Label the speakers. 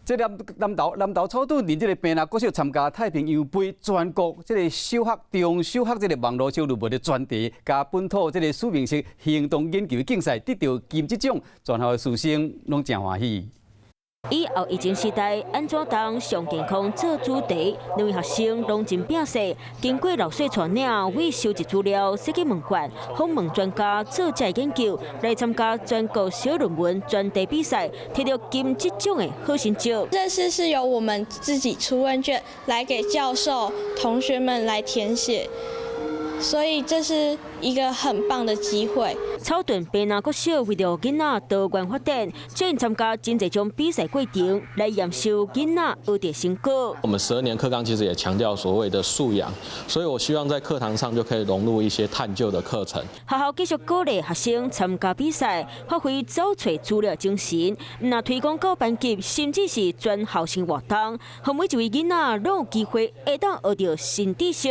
Speaker 1: 這南投草屯鎮這个坪林國小參加太平洋盃全國這个小學中小學這个網路小論文的專題，佮本土這个使命式行動研究競賽得著金質獎，全校的師生攏誠歡喜。
Speaker 2: 以後疫情時代，按怎當上健康做主題，兩位學生攏真拼勢。經過老師帶領，為收集資料、設計問卷、訪問專家做這研究，來參加全國小論文專題比賽，提著金質獎的好成績。
Speaker 3: 這次是由我們自己出問卷，來給教授、同學們來填寫。所以這是一個很棒的機會。
Speaker 2: 草屯坪林國小為著囡仔多元發展，正參加真濟種比賽過程，來驗收囡仔學的成果。
Speaker 4: 我們12年課綱其實也強調所謂的素養，所以我希望在課堂上就可以融入一些探究的課程。
Speaker 2: 學校繼續鼓勵學生參加比賽，發揮找揣資料精神，毋但推廣到班級，甚至是全校性活動，予每一位囡仔攏有機會會當學著新知識。